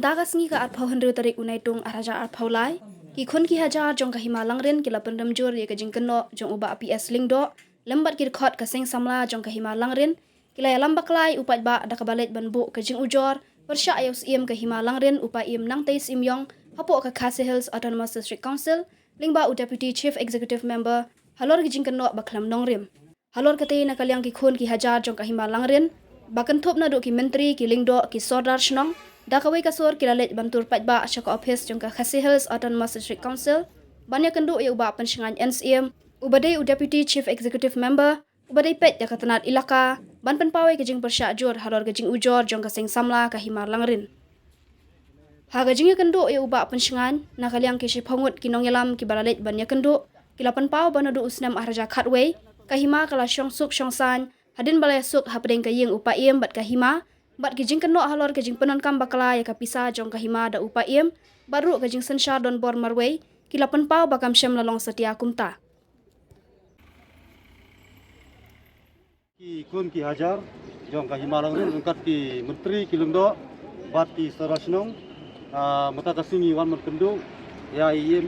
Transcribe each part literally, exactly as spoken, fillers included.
Da ka sngi ka arphew hynriew tarik u Naitung arhajar arphew lai, ki khun ki hajar jong ka Hima Langrin ki la pynrem jur ïa ka jingkynnoh jong u Bah P S Lyngdoh lem bad ki dkhot ka Seng Samla jong ka Hima Langrin, ki la ïalam bakla ïa u paidbah da kaba leit ban buh ka jingujor pyrshah ïa u Syiem ka Hima Langrin u Paiem Nangtei Syiemiong hapoh ka Khasi Hills Autonomous District Council, lyngba u Deputy Chief Executive Member, halor ki jingkynnoh ba khlem nongrim. Halor kata na ka liang ki khun ki hajar jong ka Hima Langrin, ba kynthup naduh ki Myntri, ki Lyngdoh, ki Sordar Shnong, da kawei ka sur ki la leit ban tur paidbah sha ka ophis jong ka Khasi Hills Autonomous District Council ban ïakynduh ïa u Bah Pynshngaiñ N Syiem, uba dei u Deputy Chief Executive Member, uba dei peit ïa ka tnat ilaka, ban pynpaw ïa ka jingpyrshah jur halor ka jingujor jong ka Seng Samla ka Hima Langrin. Ha ka jingïakynduh ïa u Bah Pynshngaiñ, na ka liang ki shiphew ngut ki nongïalam kiba la leit ban ïakynduh, ki la pynpaw ba naduh u snem arhajar khatwei, ka Hima ka la shong suk shong saiñ hadien ba la ïasuk hapdeng ka ïing u Paiem bad ka Hima, bad ki jingkynnoh halor ka jingpyndonkam bakla ïa ka pisa jong ka Hima da u Paiem, bad ruh ka jingsynshar donbor marwei, ki la pynpaw ba kam shym la long satia kumta. Ki khun ki hajar jong ka Hima Langrin ryngkat ki Myntri, ki Lyngdoh bad ki Sordar Shnong, ah, mynta ka sngi ngi wan ban kynduh ïa i EM,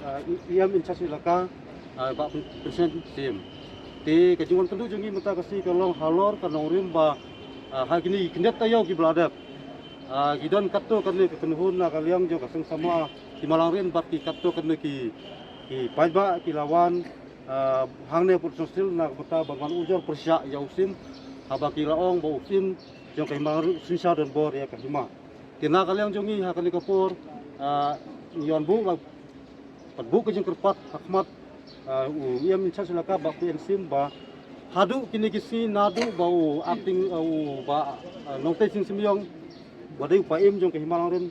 ah, EM in charge ilaka, ah, Bah Pyn-, Pynshngaiñ Syiem. Te ka jingwan kynduh jong ngi mynta ka sngi ka long halor ka nongrim ba, ah, ha kine ki khyndiat taïew kiba la dep, ah, ki don katto katne ka kynhun na ka liang jong ka Seng Samla Hima Langrin bad ki katto katne ki, ki paidbah ki la wan, ah, hangne Port Council na ka bynta ban wan ujor pyrshah ïa u Syiem, haba ki la ong ba u Syiem jong ka Hima Langrin u synshar donbor ïa ka Hima. Te na ka liang jong ngi ha kane ka por, ah, ngi wan buh ba, ban buh ka jingkyrpad ha khmat, ah, u EM in charge ilaka Bah P N Syiem ba haduh kine ki sngi naduh ba u acting, ah, u Bah, ah, Nongtei Sing Syiemiong, ba dei u Paiem jong ka Hima Langrin,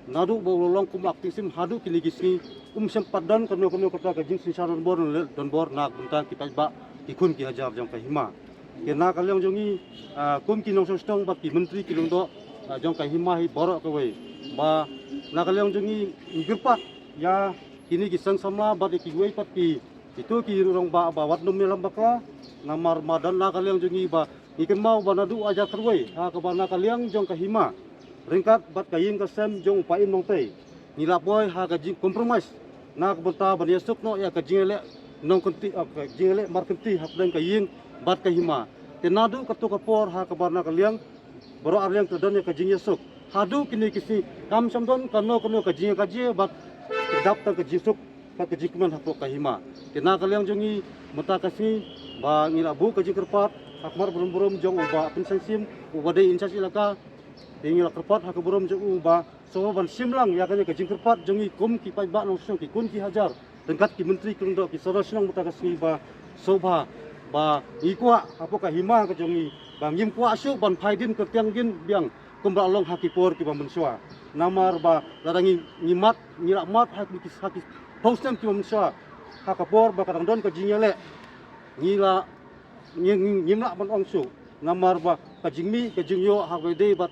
naduh ba u la long kum acting Syiem haduh kine ki sngi, um shym pat don kano kano kata ka jingsynshar donbor, donbor na ka bynta ki paidbah, ki khun ki hajar jong ka Hima. Te na ka liang jong ngi, ah, kum ki nongshong shnong bad ki Myntri, ki Lyngdoh, ah, jong ka Hima hi baroh kawei, ba na ka liang jong ngi ngi kyrpad ïa kine ki Seng Samla bad ïa kiwei pat ki, kito ki rangbah ba wat nym ïalam bakla, namar ba don na ka liang jong ngi ba ngi kynmaw ba naduh arhajar khatwei ha kaba na ka liang jong ka Hima ryngkat bad ka ïing ka sem jong u Paiem Nongtei, ngi la poi ha ka jing compromise na ka bynta ban ïasuk noh ïa ka jingïaleh nongkynti, ah, ka jingïaleh markynti hapdeng ka ïing bad ka Hima. Te naduh kato ka por ha kaba na ka liang baroh arliang ka don ïa ka jingïasuk, haduh kine ki sngi kam shym don kano kano ka jingïakajia bad ka dap tang ka jingsuk bad ka jingkmen hapoh ka Hima. Te na ka liang jong ngi mynta ka sngi ba ngi la buh ka jingkyrpad ha khmat burom burom jong u Bah Pynshngaiñ Syiem, uba dei in charge ilaka. Te ngi la kyrpad ha ka burom jong u ba sngewbha ban shim lang ïa kane ka jingkyrpad jong ngi kum ki paidbah nongshong, ki khun ki hajar ryngkat ki Myntri, ki Lyngdoh, ki Sordar Shnong mynta ka sngi ba sngewbha ba ngi kwah hapoh ka Hima ka jong ngi ba ngim kwah shuh ban phai dien kyrtiang dien biang kumba la long ha ki por kiba mynshuwa. Namar ba lada ngi, ngi mad, ngi la mad ha ki, ha ki phew snem kiba mynshuwa ha ka por ba ka dang don ka jingïaleh, ngi la ngi, ngi, ngim lah ban ong shuh. Namar ba ka jingmih ka jingïoh ha kaba ïadei bad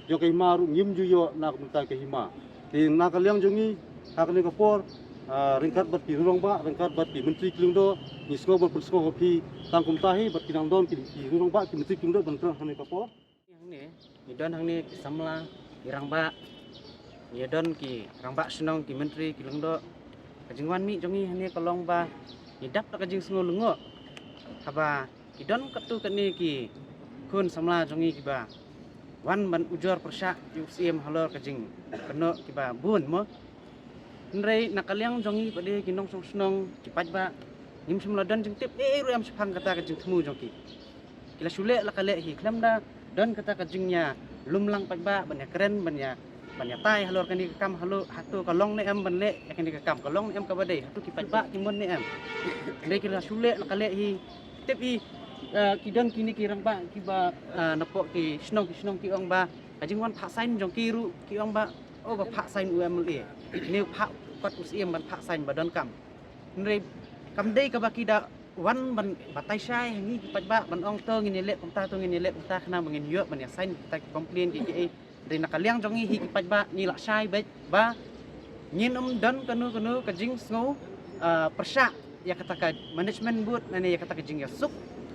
jong ka Hima ruh ngim ju ïoh na ka bynta ka Hima. Te na ka liang jong ngi ha kane ka por, ah, ryngkat bad ki rangbah, ryngkat bad ki Myntri, ki Lyngdoh, ngi sngew ban pynsngew ha phi tang kumta hi, bad ki nang don ki, ki rangbah, ki Myntri, ki Lyngdoh ban kren ha kane ka por. Hangne, ngi don hangne ki samla, ki rangbah, ngi don ki rangbah shnong, ki Myntri, ki Lyngdoh. Ka jingwan mih jong ngi hangne ka long ba ngi dap da ka jingsngew lyngngoh haba ki don katto katne ki khun samla jong ngi kiba wan ban ujor pyrshah ïa u Syiem halor ka jingkynnoh kiba bun mo. Hynrei na ka liang jong ngi pat de ki nongshong shnong, ki paidbah, ngim shym la don jingtip ei ei ruh em shaphang kata ka jingthmu jong ki. Ki la shu leh la ka leh hi khlem da don kata ka jingïalum lang paidbah ban ïakren, ban ïa, ban ïatai halor kane ka kam, halor hato ka long ne em ban leh ïa kane ka kam, ka long ne em kaba dei, hato ki paidbah ki mon ne em. Hynrei ki la shu leh la ka leh hi. Tip hi, eh, ki don kine ki rangbah kiba, eh, napoh ki shnong ki shnong ki ong ba ka jingwan phah sign jong ki ruh ki ong ba, oh, ba phah sign u MLA, ne phah pat u Syiem ban phah sign ba donkam. Hynrei kam dei kaba ki da wan ban batai shai ha ngi ki paidbah ban ong to ngin ïaleh kumta, to ngin ïaleh kumta, khnang ba ngin ïoh ban ïa sign kita ki complain ki kiei. Hynrei na ka liang jong ngi hi ki paidbah ngi lah shai beit ba ngin ym don kano kano ka jingsngew, ah, pyrshah ïa kata ka management board lane ïa kata ka jingïasuk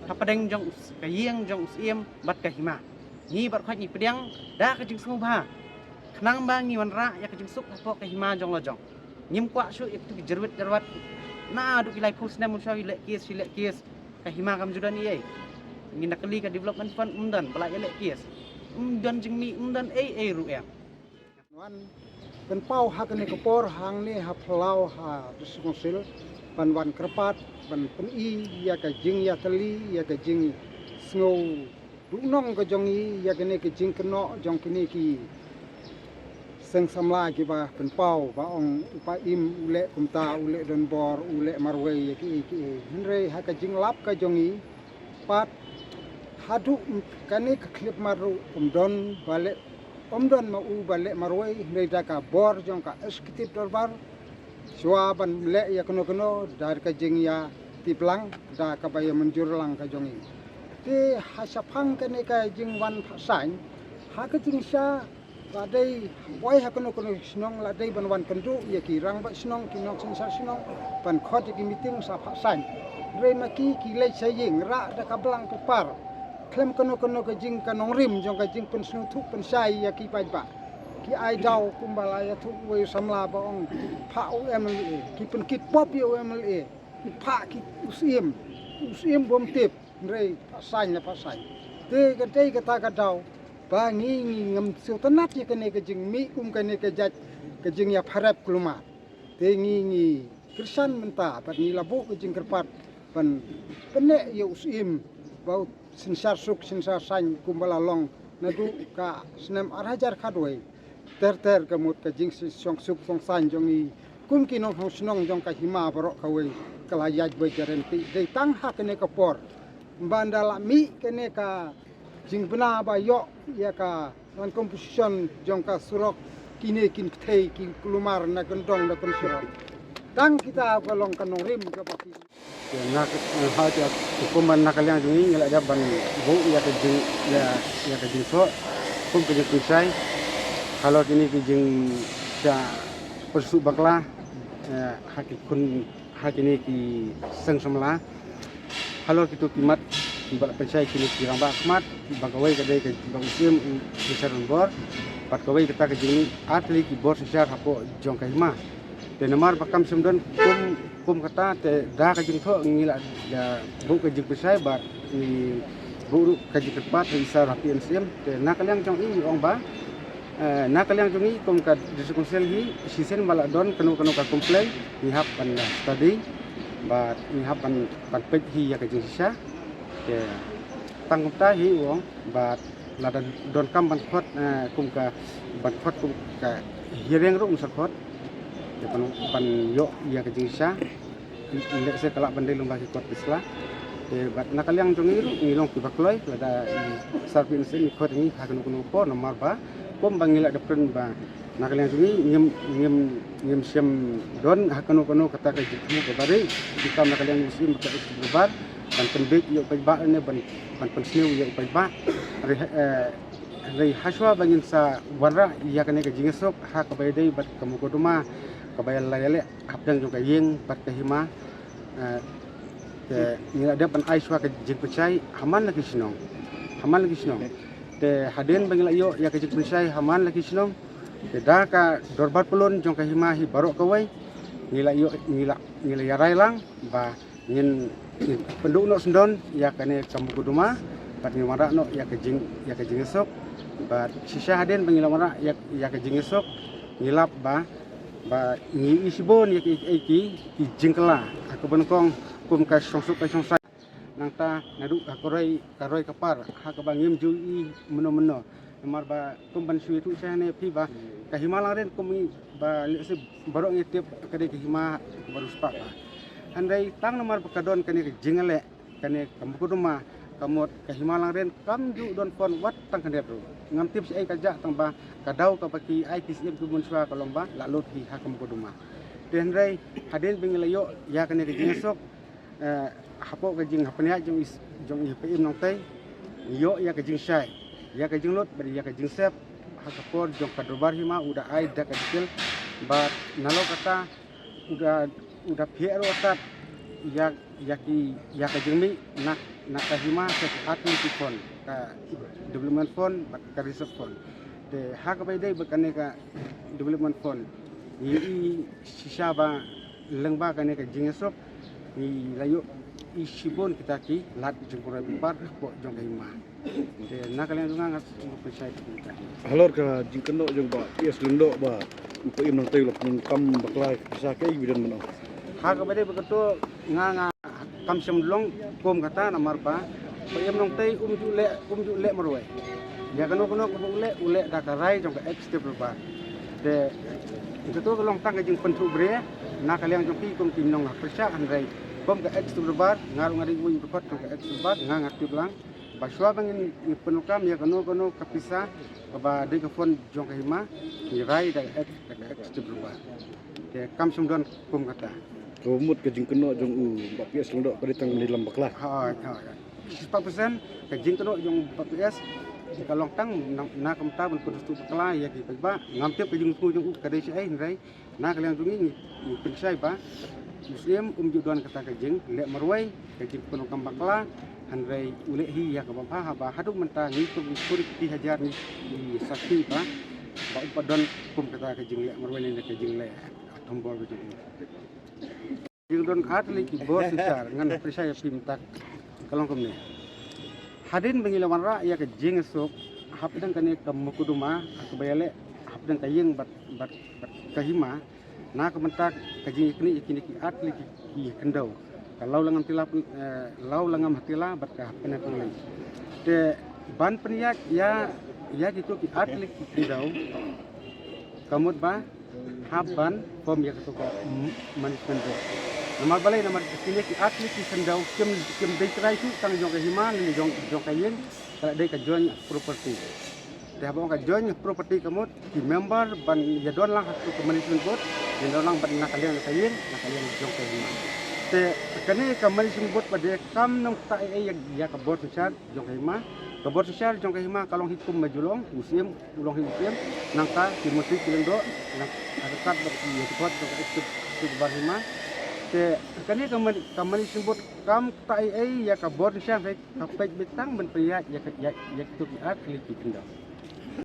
hapdeng jong u s-, ka ïing jong u Syiem bad ka Hima. Ngi baroh khoit ngi pdiang da ka jingsngewbha. Khnang ba ngi wanrah ïa ka jingsuk hapoh ka hima jong la jong. Ngim kwah shuh ïa kitu ki jyrwit jyrwat. Naduh ki laiphew snem mynshuwa ki leh kes, ki leh kes. Ka hima kam ju don ei ei. Ngi na kali ka development fund ym don ba la ïa leh kes. Ym don jingmih, ym don ei ei ruh em. Wan pynpaw ha kane ka por hangne ha phyllaw ha District Council ban wan kyrpad ban pyni ïa ka jingïatylli, ïa ka jingsngew duhnong ka jong i, ïa kane ka jingkynnoh jong kine ki seng samla kiba pynpaw ba ong u Paiem u leh kumta, u leh donbor, u leh marwei ïa kiei kiei. Hynrei ha ka jinglap ka jong i pat haduh kane ka khyllipmat ruh ym don ba leh, ym don ma u ba leh marwei, hynrei da ka bor jong ka Executive Dorbar shuwa ban leh ïa kano kano da ka jingïatiplang da kaba ïa mynjur lang ka jong i. Te ha shaphang kane ka jingwan phah saiñ ha ka jingshisha, la dei poi ha kano kano shnong la dei ban wan kynduh ïa ki rangbah shnong, ki nongsynshar shnong, ban khot ïa ki meeting sa phah saiñ. Hynrei ma ki ki leit sha ïing, rah da ka blank paper. Khlem kano kano ka jing ka nongrim jong ka jingpynsngewthuh pynshai ïa ki paidbah. Ki ai daw kumba la ïathuh uwei u samla ba ong phah u M L A, ki pynkit pop ïa u M L A, ki phah ki u Syiem, u Syiem bym tip, hynrei phah saiñ la phah saiñ. Te ka dei kata ka daw ba ngi ngi ngam sngewtynnat ïa kane ka jingmih kum kane ka jait ka jingïapharep kulmar. Te ngi ngi kyrshan mynta bad ngi la buh ka jingkyrpad ban pynneh ïa u Syiem ba u synshar suk synshar saiñ kumba la long naduh ka snem ar hajar khatwei. Ter ter ka mut ka jingshongsuk shongsaiñ jong i kum ki nongshong shnong jong ka hima baroh kawei ka la ïaid beit jaren ti dei tang ha kane ka por. Ban da la mih kane ka jingbna ba ïoh ïa ka land composition jong ka surok, kine kin pynthei ki kulmar na kyndong na kynsurok. Tang kita ka long ka nongrim kaba ki. Te na ka, eh, ha te, te kumba na ka liang jong ngi ngi la dep ban buh ïa ka jing, ïa, ïa ka jingthoh kum ka jingpynshai halor kine ki jingshah pyrshah bakla, eh, ha ki khun, ha kine ki seng samla. Halor kitu ki mat kiba la pynshai kine ki rangbah khmat, ba kawei ka dei ka ba u Syiem u Syiem Bor, bad kawei kata ka jingmih ar tylli ki bor synshar hapoh jong ka hima. Te namar ba kam shym don kum, kum kata te da ka jingthoh ngi la da buh ka jingpynshai bad ngi buh ruh ka jingkyrpad ha i Sir Happy N Syiem. Te na ka liang jong i ong ba, eh, na ka liang jong i kum ka District Council hi shisien ba la don kano kano ka complain ngi hap ban, eh, study bad ngi hap ban, ban peit hi ïa ka jingshisha. Te tang kumta hi u ong bad lada donkam ban khot, eh, kum ka ban khot kum ka hearing ruh ngi sa khot. Te ban, ban ïoh ïa ka jingshisha. Lehse ka lah ban dei lyngba ki kot ki sla. Te bad na ka liang jong ngi ruh ngi long kiba kloi lada i Sir Happy N Syiem i khot ngi ha kano kano por namar ba kum ba ngi la dep kren ba na ka liang jong ngi ngim, ngim, ngim shym don ha kano kano kata ka jingthmu kaba rieh. Ki kam na ka liang jong u Syiem ba ka Executive Dorbar ban pynbeit ïa u paidbah ne ban, ban pynsniew ïa u paidbah. Hynrei, eh, hynrei hashwa ba ngin sa wanrah ïa kane ka jingïasuk ha kaba ïadei bad ka mukotduma kaba ïa la ïaleh hapdeng jong ka ïing bad ka hima. Eh, te ngi la dep ban ai shuwa ka jingpynshai ha man la ki shnong. Ha man la ki shnong. Te hadien ba ngi la ïoh ïa ka jingpynshai ha man la ki shnong. Te da ka dorbar pyllun jong ka hima hi baroh kawei. Ngi la ïoh, ngi la, ngi la ïarai lang ba ngin, ngin pynduh noh syndon ïa kane ka mukotduma bad ngin wanrah noh ïa ka jing, ïa ka jingïasuk. Bad shisha hadien ba ngi la wanrah ïa, ïa ka jingïasuk ngi lap ba, ba ngi ïohi shibun ïa ki, ïa ki, ki jingkylla ha kaba nyngkong kum ka shongsuk ka shongsaiñ. Nangta naduh ha ka roi, ka roi ka par ha kaba ngim ju ïohi mynno mynno. Namar ba kum ban shu ïathuh sha ne phi ba ka hima Langrin kum ngi ba lehse baroh ngi tip ka dei ka hima kaba riewspah ba. Hynrei tang namar ba ka don kane ka jingïaleh kane ka mukotduma ka mut ka hima Langrin kam ju don fund wat tang khyndiat ruh. Ngam tip shaei ka jah tang ba ka daw kaba ki ai ki Syiem ki mynshuwa ka long ba la lut hi ha ka mukotduma. Te hynrei hadien ba ngi la ïoh ïa kane ka jingïasuk, eh, hapoh ka jinghapniah jong i, jong i Paiem Nongtei, ïoh ïa ka jingshai, ïa ka jinglut bad ïa ka jingsep ha ka por jong ka dorbar hima u da ai da ka detail bad nalor kata u da, u da pynpaw ruh ïa, ïa ki, ïa ka jingmih na, na ka hima sa ki ar tylli ki fund, ka development fund bad ka reserve fund. Te ha kaba ïadei bad kane ka development fund, ngi i shisha ba lyngba kane ka jingïasuk, ngi la ïohi shibun kita ki lad jingpynroi pynpar hapoh jong ka hima. Te na ka liang jong nga, nga sngewbha pynshai. Halor ka jingkynnoh jong Bah P S Lyngdoh ba u Bah Im Nongtei u la pyndonkam bakla ïa ka pisa, kaei ba don ban ong? Ha kaba ïadei bad kato, nga, nga kam shym long kum kata, namar ba Bah Im Nongtei um ju leh, um ju leh marwei. Ïa kano kano kaba u leh, u leh da ka rai jong ka executive dorbar. Te kato ka long tang ka jingpynthuh briew na ka liang jong ki kum ki nongpyrshah, hynrei kum ka executive dorbar, nga ruh nga dei uwei u dkhot jong ka executive dorbar, nga, nga tip lang ba shuwa ba ngin, ngin pyndonkam ïa kano kano ka pisa kaba dei ka fund jong ka hima, ngi rai da ka ex-, da ka executive dorbar. Te kam shym don kum kata. Kaba mut ka jingkynnoh jong u Bah P S Lyngdoh ka dei tang ban ïalam bakla. Ha, ha, ha. Shispah percent ka jingkynnoh jong Bah P S ka long tang na, na ka bynta ban pynduh bakla ïa ki paidbah. Ngam tip ka jingsngew jong u ka dei shaei, hynrei na ka liang jong ngi, ngi, ngi pynshai ba u Syiem um ju don kata ka jingleh marwei, ka jingpyndonkam bakla, hynrei u leh hi ïa kaba bha, haba haduh mynta ngi kum ki hajar ngi, ngi sakhi ba, ba um pat don kum kata ka jingleh marwei ne ka jingleh thombor ka jong u. Jingdon artylli ki bor synshar, ngan pynshai ïa phi mynta ka long kumne. Hadien ba ngi la wanrah ïa ka jingïasuk hapdeng kane ka mukotduma kaba ïaleh hapdeng ka ïing bad, bad, bad ka hima, na ka bynta ka jingïaknieh ïa kine ki artylli ki, ki khyndew, ka Lawlangam Tila, eh, Lawlangam Hatila bad ka Hapkane Pangling. Te ban pynïaid ïa, ïa kito ki artylli ki khyndew, ka mut ba hap ban form ïa kato ka, mm, management board. Namar balei? Namar kine ki artylli ki khyndew kim, kim dei trai shuh tang jong ka hima ne jong, jong ka ïing, ka la dei ka joint property. Te haba ong ka joint property ka mut ki member ban ïadon lang ha kato ka management board, ïadon lang ban na ka liang ka ïing, na ka liang jong ka hima. Te kane ka management board pat de kam nang ktah ei ei ïa, ïa ka bor synshar jong ka hima. Ka bor synshar jong ka hima ka long hi kum ba ju long, u Syiem u long hi u Syiem, nangta ki myntri ki lyngdoh, nangta ka kat bad ki ïa ki kot jong ka executive dorbar hima. Te kane ka man-, ka management board kam ktah ei ei ïa ka bor synshar, hynrei ka peit beit tang ban pynïaid ïa ka, ïa, ïa kito ki artylli ki khyndew.